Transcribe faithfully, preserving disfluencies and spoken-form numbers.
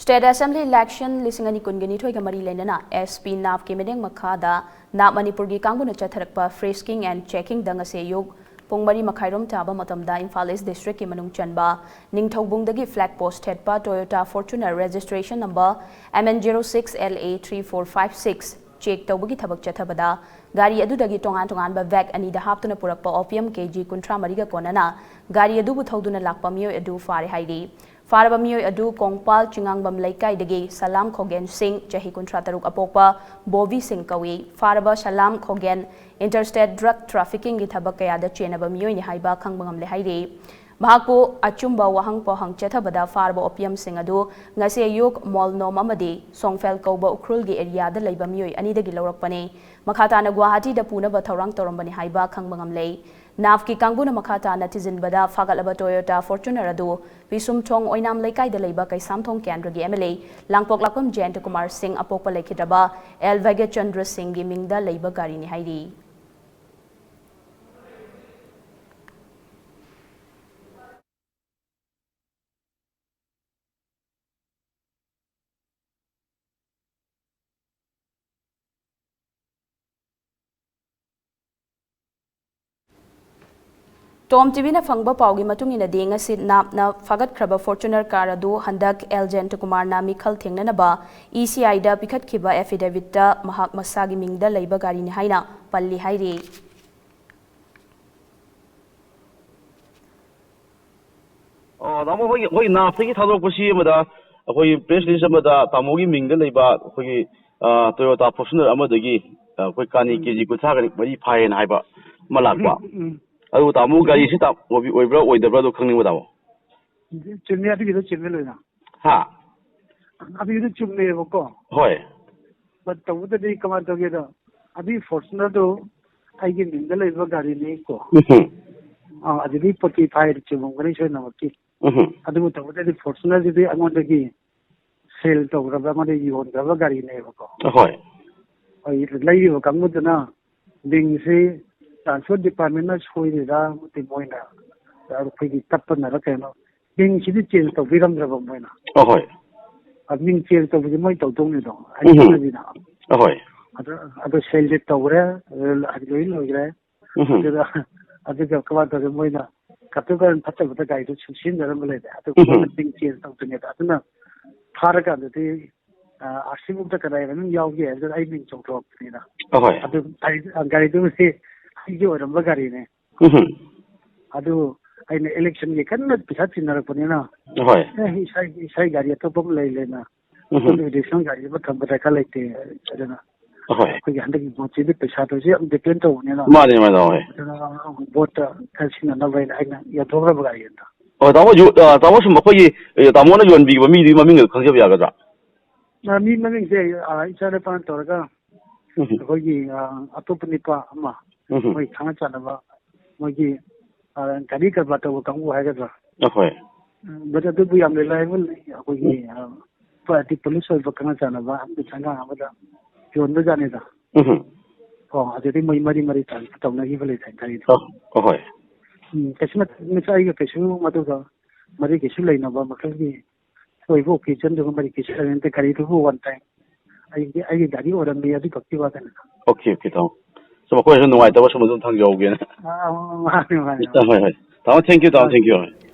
State Assembly election ꯂꯤꯁꯤꯡ ꯑꯅꯤ ꯀꯨꯟꯒ ꯅꯤꯊꯣꯏꯒ ꯃꯔꯤ ꯂꯩꯅꯅ S P ꯅꯥꯞꯀꯤ ꯃꯤꯠꯌꯦꯡ ꯃꯈꯥꯗ ꯅꯥꯞ ꯃꯅꯤꯄꯨꯔꯒꯤ ꯀꯥꯡꯕꯨꯅ ꯆꯠꯊꯔꯛꯄ frisking and checkingꯗ ꯉꯁꯤ ꯑꯌꯨꯛ ꯄꯨꯡ ꯃꯔꯤ ꯃꯈꯥꯏꯔꯣꯝ ꯇꯥꯕ ꯃꯇꯝꯗ ꯏꯝꯐꯥꯜ East Districtꯀꯤ ꯃꯅꯨꯡ ꯆꯟꯕ ꯅꯤꯡꯊꯧꯕꯨꯡꯗꯒꯤ flag post ꯊꯦꯠꯄ Toyota Fortuner registration number M N zero six L A three four five six check ꯇꯧꯕꯒꯤ ꯊꯕꯛ ꯆꯠꯊꯕꯗ ꯒꯥꯔꯤ ꯑꯗꯨꯗꯒꯤ ꯇꯣꯉꯥꯟ ꯇꯣꯉꯥꯟꯕ bag ꯑꯅꯤꯗ ꯍꯥꯞꯇꯨꯅ ꯄꯨꯔꯛꯄ opium K G ꯀꯨꯟꯊ꯭ꯔꯥ ꯃꯔꯤꯒ ꯀꯣꯟꯅꯅ ꯒꯥꯔꯤ ꯑꯗꯨꯕꯨ ꯊꯧꯗꯨꯅ ꯂꯥꯛꯄ ꯃꯤꯑꯣꯏ ꯑꯗꯨ ꯐꯥꯔꯦ ꯍꯥꯏꯔꯤ꯫ ꯐꯥꯔꯕ ꯃꯤꯑꯣꯏ ꯑꯗꯨ ꯀꯣꯡꯄꯥꯜ ꯆꯤꯉꯥꯡꯕꯝ ꯂꯩꯀꯥꯏꯗꯒꯤ ꯁꯂꯥꯝ ꯈꯣꯒꯦꯟ ꯁꯤꯡ, ꯆꯍꯤ ꯀꯨꯟꯊ꯭ꯔꯥ ꯇꯔꯨꯛ ꯑꯄꯣꯛꯄ ꯕꯣꯕꯤ ꯁꯤꯡ ꯀꯧꯏ꯫ ꯐꯥꯔꯕ ꯁꯂꯥꯝ ꯈꯣꯒꯦꯟ interstate drug traffickingꯒꯤ ꯊꯕꯛ ꯀꯌꯥꯗ ꯆꯦꯟꯅꯕ ꯃꯤꯑꯣꯏꯅꯤ ꯍꯥꯏꯕ ꯈꯪꯕ ꯉꯝꯂꯦ ꯍꯥꯏꯔꯤ꯫ ꯃꯍꯥꯛꯄꯨ ꯑꯆꯨꯝꯕ ꯋꯥꯍꯪ ꯄꯥꯎꯍꯪ ꯆꯠꯊꯕꯗ ꯐꯥꯔꯕ opiumꯁꯤꯡ ꯑꯗꯨ ꯉꯁꯤ ꯑꯌꯨꯛ ꯃꯣꯜꯅꯣꯝ ꯑꯃꯗꯤ ꯁꯣꯡꯐꯦꯜ ꯀꯧꯕ ꯎꯈ꯭ꯔꯨꯜꯒꯤ areaꯗ ꯂꯩꯕ ꯃꯤꯑꯣꯏ ꯑꯅꯤꯗꯒꯤ ꯂꯧꯔꯛꯄꯅꯤ꯫ ꯃꯈꯥ ꯇꯥꯅ ꯒꯨꯋꯥꯍꯥꯇꯤꯗ ꯄꯨꯅꯕ ꯊꯧꯔꯥꯡ ꯇꯧꯔꯝꯕꯅꯤ ꯍꯥꯏꯕ ꯈꯪꯕ ꯉꯝꯂꯦ꯫ ꯅꯥꯞꯀꯤ ꯀꯥꯡꯕꯨꯅ ꯃꯈꯥ ꯇꯥꯅ ꯊꯤꯖꯤꯟꯕꯗ ꯐꯥꯒꯠꯂꯕ Toyota Fortuner ꯑꯗꯨ ꯄꯤꯁꯨꯝꯊꯣꯡ ꯑꯣꯏꯅꯥꯝ ꯂꯩꯀꯥꯏꯗ ꯂꯩꯕ ꯀꯩꯁꯥꯝꯊꯣꯡ ꯀꯦꯟꯗ꯭ꯔꯒꯤ M L A ꯂꯥꯡꯄꯣꯛꯂꯥꯛꯄꯝ ꯖꯌꯟꯇ ꯀꯨꯃꯥꯔ ꯁꯤꯡ ꯑꯄꯣꯛꯄ ꯂꯩꯈꯤꯗ꯭ꯔꯕ ꯑꯦꯜ ꯚꯒꯠ ꯆꯟꯗ꯭ꯔ ꯁꯤꯡꯒꯤ ꯃꯤꯡꯗ ꯂꯩꯕ ꯒꯥꯔꯤꯅꯤ ꯍꯥꯏꯔꯤ꯫ ꯇꯣꯝ ꯇꯤꯚꯤꯅ ꯐꯪꯕ ꯄꯥꯎꯒꯤ ꯃꯇꯨꯡ ꯏꯟꯅꯗꯤ, ꯉꯁꯤ ꯅꯥꯞꯅ ꯐꯥꯒꯠꯈ꯭ꯔꯕ Fortuner car ꯑꯗꯨ ꯍꯟꯗꯛ ꯑꯦꯜ ꯖꯌꯟꯇ ꯀꯨꯃꯥꯔꯅ ꯃꯤꯈꯜ ꯊꯦꯡꯅꯅꯕ E C Iꯗ ꯄꯤꯈꯠꯈꯤꯕ affidavitꯇ ꯃꯍꯥꯛ ꯃꯁꯥꯒꯤ ꯃꯤꯡꯗ ꯂꯩꯕ ꯒꯥꯔꯤꯅꯤ ꯍꯥꯏꯅ ꯄꯜꯂꯤ ꯍꯥꯏꯔꯤ꯫ ꯑꯣ, ꯇꯥꯃꯣ, ꯑꯩꯈꯣꯏꯒꯤ, ꯑꯩꯈꯣꯏ ꯅꯥꯞꯇꯒꯤ ꯊꯥꯗꯣꯔꯛꯄꯁꯤ ꯑꯃꯗ, ꯑꯩꯈꯣꯏꯒꯤ press release ꯑꯃꯗ ꯇꯥꯃꯣꯒꯤ ꯃꯤꯡꯗ ꯂꯩꯕ ꯑꯩꯈꯣꯏꯒꯤ, ꯑ, Toyota Fortuner ꯑꯃꯗꯒꯤ, ꯑ, ꯑꯩꯈꯣꯏ ꯀꯥꯅꯤ ꯎꯝ꯫ K G ꯀꯨꯟꯊ꯭ꯔꯥꯒ ꯃꯔꯤ ꯐꯥꯏꯌꯦꯅ ꯍꯥꯏꯕ ꯑꯃ ꯂꯥꯛꯄ꯫ ꯎꯝ, ꯎꯝ, ꯎꯝ꯫ ꯑꯗꯨ ꯇꯥꯃꯣ, ꯎꯝ꯫ ꯒꯥꯔꯤꯁꯤ ꯇꯥꯃꯣꯒꯤ ꯑꯣꯏꯕ꯭ꯔꯥ ꯑꯣꯏꯗꯕ꯭ꯔꯥ ꯑꯗꯨ ꯈꯪꯅꯤꯡꯕ, ꯇꯥꯃꯣ꯫ ꯆꯨꯝꯃꯤ, ꯑꯗꯨꯒꯤꯗꯣ ꯆꯨꯝꯃꯤ ꯂꯣꯏꯅ꯫ ꯍꯥ? ꯑꯗꯨꯒꯤꯗꯣ ꯆꯨꯝꯃꯦꯕꯀꯣ꯫ ꯍꯣꯏ꯫ But ꯇꯧꯕꯇꯗꯤ ꯀꯃꯥꯏꯅ ꯇꯧꯒꯦꯗ, ꯑꯗꯨꯒꯤ Fortunerꯗꯣ ꯑꯩꯒꯤ ꯃꯤꯡꯗ ꯂꯩꯕ ꯒꯥꯔꯤꯅꯤꯀꯣ꯫ ꯎꯝ꯫ ꯑꯥ, ꯑꯗꯨꯗꯤ ꯄꯣꯠꯇꯤ ꯐꯥꯏꯗ ꯆꯨꯝꯃꯝꯒꯅꯤ ꯁꯣꯏꯗꯅꯃꯛꯀꯤ꯫ ꯎꯝ꯫ ꯑꯗꯨꯕꯨ ꯇꯧꯕꯇꯗꯤ Fortunerꯁꯤꯗꯤ ꯑꯩꯉꯣꯟꯗꯒꯤ sale ꯇꯧꯈ꯭ꯔꯕ, ꯑꯩꯉꯣꯟꯗ ꯌꯣꯟꯈ꯭ꯔꯕ ꯒꯥꯔꯤꯅꯦꯕꯀꯣ꯫ ꯍꯣꯏ꯫ ꯑꯩ ꯂꯩꯔꯤꯕ ꯀꯥꯡꯕꯨꯗꯨꯅ ꯃꯤꯡꯁꯤ Transport Departmentꯅ ꯁꯣꯏꯔꯤꯔꯥ, ꯑꯃꯗꯤ ꯃꯣꯏꯅ ꯑꯩꯈꯣꯏꯒꯤ ꯇꯞꯄꯅꯔ ꯀꯩꯅꯣ, ꯃꯤꯡꯁꯤꯗꯤ change ꯇꯧꯕꯤꯔꯝꯗ꯭ꯔꯕ ꯃꯣꯏꯅ꯫ ꯑꯍꯣꯏ꯫ ꯃꯤꯡ ꯆꯦꯟꯖ ꯇꯧꯕꯁꯦ ꯃꯣꯏ ꯇꯧꯗꯧꯅꯤꯗꯣ, ꯎꯝ꯫ ꯍꯥꯏꯅꯕꯤꯅ꯫ ꯑꯍꯣꯏ꯫ ꯑꯗꯨ, ꯑꯗꯨ ꯁꯦꯜ ꯗꯤꯠ ꯇꯧꯈ꯭ꯔꯦ, ꯑꯗꯨ ꯂꯣꯏ ꯂꯣꯏꯈ꯭ꯔꯦ꯫ ꯎꯝ꯫ ꯑꯗꯨꯒ, ꯑꯗꯨꯒ ꯀꯃꯥꯏꯅ ꯇꯧꯒꯦ, ꯃꯣꯏꯅ ꯀꯇꯨ ꯀꯔꯟ ꯐꯠꯇꯕꯗ ꯒꯥꯔꯤꯗꯨ ꯁꯨꯝ ꯁꯤꯖꯤꯟꯅꯔꯝꯕ ꯂꯩꯔꯦ꯫ ꯑꯗꯨ ꯎꯝ꯫ ꯃꯣꯏꯅ ꯃꯤꯡ ꯆꯦꯟꯖ ꯇꯧꯗ꯭ꯔꯤꯉꯩꯗ, ꯑꯗꯨꯅ ꯐꯥꯔꯀꯥꯟꯗꯗꯤ, ꯑ, ꯑꯥꯔ ꯁꯤ ꯕꯨꯛꯇ ꯀꯗꯥꯏꯗ ꯃꯤꯡ ꯌꯥꯎꯒꯦ ꯍꯥꯏꯕꯗꯨꯗ ꯑꯩ ꯃꯤꯡ ꯆꯣꯡꯊꯣꯔꯛꯄꯅꯤꯅ꯫ ꯑꯍꯣꯏ꯫ ꯑꯗꯨ ꯒꯥꯔꯤ-, ꯑ, ꯒꯥꯔꯤꯗꯨꯕꯨꯗꯤ ꯑꯩꯒꯤ ꯑꯣꯏꯔꯝꯕ ꯒꯥꯔꯤꯅꯦ꯫ ꯎꯝ꯫ ꯑꯗꯨ ꯑꯩꯅ ꯏꯂꯦꯛꯁꯟꯒꯤ ꯀꯟꯅ ꯄꯩꯁꯥ ꯆꯤꯟꯅꯔꯛꯄꯅꯤꯅ, ꯍꯣꯏ꯫ ꯑꯦ, ꯏꯁꯥꯒꯤ, ꯏꯁꯥꯒꯤ ꯒꯥꯔꯤ ꯑꯇꯣꯞꯄ ꯑꯃ ꯂꯩ ꯂꯩꯅ ꯎꯝ꯫ ꯑꯩꯈꯣꯏꯒꯤ ꯏꯂꯦꯛꯁꯟ ꯒꯥꯔꯤ ꯑꯃ ꯊꯝꯕ ꯗꯔꯀꯥꯔ ꯂꯩꯇꯦ꯫ ꯑꯗꯨꯅ ꯍꯣꯏ꯫ ꯑꯩꯈꯣꯏꯒꯤ ꯍꯟꯗꯛꯀꯤ ꯚꯣꯠꯁꯤꯗꯤ ꯄꯩꯁꯥꯗꯨꯁꯨ ꯌꯥꯝ ꯗꯤꯄꯦꯟ ꯇꯧꯕꯅꯤꯅ꯫ ꯃꯥꯅꯦ, ꯃꯥꯅꯦ, ꯍꯣꯏ꯫ ꯑꯗꯨꯅ ꯚꯣꯠꯇ ꯈꯔ ꯁꯤꯖꯤꯟꯅꯅꯕ ꯍꯥꯏꯅ ꯑꯩꯅ ꯌꯣꯟꯊꯣꯛꯈ꯭ꯔꯕ ꯒꯥꯔꯤ ꯑꯗꯣ꯫ ꯑꯣ, ꯇꯥꯃꯣ, ꯌꯨ-, ꯑ, ꯇꯥꯃꯣ ꯁꯨꯝ ꯑꯩꯈꯣꯏꯒꯤ, ꯑ, ꯇꯥꯃꯣꯅ ꯌꯣꯟꯕꯤꯕ ꯃꯤꯗꯨꯒꯤ ꯃꯃꯤꯡꯗꯣ ꯈꯪꯖꯕ ꯌꯥꯒꯗ꯭ꯔꯥ? ꯑ, ꯃꯤ ꯃꯃꯤꯡꯁꯦ, ꯑ, ꯏꯆꯥ ꯅꯨꯄꯥꯅ ꯇꯧꯔꯒ ꯎꯝ꯫ ꯑꯩꯈꯣꯏꯒꯤ, ꯑ, ꯑꯇꯣꯞꯄ ꯅꯨꯄꯥ ꯑꯃ, ꯎꯝ꯫ ꯃꯣꯏ ꯈꯪꯅ ꯆꯥꯟꯅꯕ, ꯃꯣꯏꯒꯤ, ꯑ, ꯒꯥꯔꯤ ꯀꯔꯕꯥꯔ ꯇꯧꯕ ꯀꯥꯡꯕꯨ ꯍꯥꯏꯒꯗ꯭ꯔꯥ? ꯑꯍꯣꯏ꯫ ꯎꯝ, but ꯑꯗꯨꯕꯨ ꯌꯥꯝ reliable ꯂꯩ꯫ ꯑꯩꯈꯣꯏꯒꯤ, ꯎꯝ꯫ ꯑ, ꯄ-, ꯍꯥꯏꯗꯤ ꯄꯨꯂꯤꯁ ꯑꯣꯏꯕ ꯈꯪꯅ ꯆꯥꯟꯅꯕ ꯑꯃꯒꯤ ꯁꯪꯒꯥ ꯑꯃꯗ ꯌꯣꯟꯕꯖꯥꯠꯅꯤꯗ꯫ ꯎꯝ꯫ ꯑꯣ, ꯑꯗꯨꯗꯤ ꯃꯣꯏ ꯃꯔꯤ ꯃꯔꯤ ꯇꯧ-, ꯇꯧꯅꯈꯤꯕ ꯂꯩꯗꯥꯏ ꯒꯥꯔꯤꯗꯣ? ꯑ, ꯑꯍꯣꯏ꯫ ꯎꯝ, ꯀꯩꯁꯨ ꯅꯠꯇꯦ, ꯃꯁꯤ ꯑꯩꯒ ꯀꯩꯁꯨ ꯃꯗꯨꯒ ꯃꯔꯤ ꯀꯩꯁꯨ ꯂꯩꯅꯕ ꯃꯈꯜꯒꯤ ꯑꯣꯏꯕ occasionꯗꯨꯒ ꯃꯔꯤ ꯀꯩꯁꯨ ꯂꯩꯅꯗꯦ꯫ ꯒꯥꯔꯤꯗꯨꯕꯨ one time ꯑꯩꯒꯤ, ꯑꯩꯒꯤ ꯒꯥꯔꯤ ꯑꯣꯏꯔꯝꯃꯤ ꯑꯗꯨ ꯈꯛꯀꯤ ꯋꯥꯗꯅꯤ꯫ Okay, okay, ꯇꯥꯃꯣ꯫ ꯁꯨꯝ ꯑꯩꯈꯣꯏꯁꯨ ꯅꯨꯡꯉꯥꯏꯇꯕ ꯁꯨꯝ ꯑꯗꯨꯝ ꯊꯝꯖꯍꯧꯒꯦꯅ꯫ ꯑꯥ, ꯃꯥꯅꯤ, ꯃꯥꯅꯤ, ꯃꯥꯅꯤ꯫ ꯍꯣꯏ, ꯍꯣꯏ꯫ ꯇꯥꯃꯣ, thank you, ꯇꯥꯃꯣ, ꯑꯥ꯫ Thank you꯫